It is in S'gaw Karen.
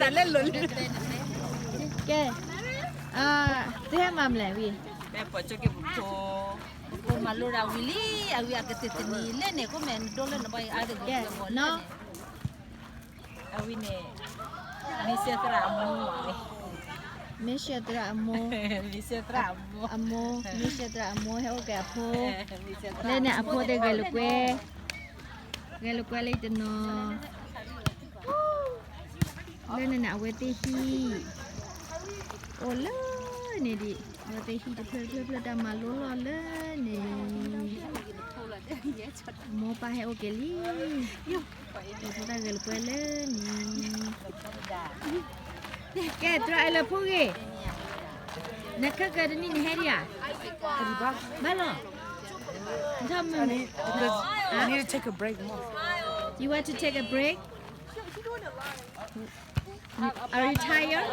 တၢ်လဲလိာ်လံ, ကဲ, သုဟဲမၤမလဲၣ်ဝံၤ, ပဖိမၤလိတၢ်ဝံၤလံ, အဝံၤအကတၢၢ်တနံၤလၢန့ၣ် ခိၣ်မဲာ်ဒိလၢနဘီအံၤအါတဂ့ၤ, အဝံၤန့ၣ်, အဝံၤန့ၣ်, မ့ၢ်စဲးသရၣ်အမိၢ်, မ့ၢ်စဲးသရၣ်အမိၢ်, အမိၢ်, မ့ၢ်စဲးသရၣ်အမိၢ် ဟဲအိၣ်က့ၤအဖိ, လၢန့ၣ်အဖိသ့ၣ်ဂဲၤလိာ်ကွဲ, ဂဲၤလိာ်ကွဲလၢတနီၤ လၢန့ၣ်န့ၣ် အဝဲသ့ၣ်ဟံၣ်, အိၣ်လၢန့ၣ်ဒံး, အဝဲသ့ၣ်ဟံၣ်တဖျၢၣ်တဖျၢၣ်တဖျၢၣ် တၢ်မၤလိလီၢ်လၢန့ၣ်, မိၢ်ပၢ်ဟဲအိၣ်က့ၤလံ, ဖိသၣ်ဂဲၤလိာ်ကွဲလၢန့ၣ်, ကဲ သရၣ်အဲၣ်လၢဖိဂ့ၤ, နခဲကၢၤတနံၣ်န့ၣ်ဟဲဒံးဧါ, ဘၣ်လီၤ, I need to take a break. You want to take a break? Are you tired?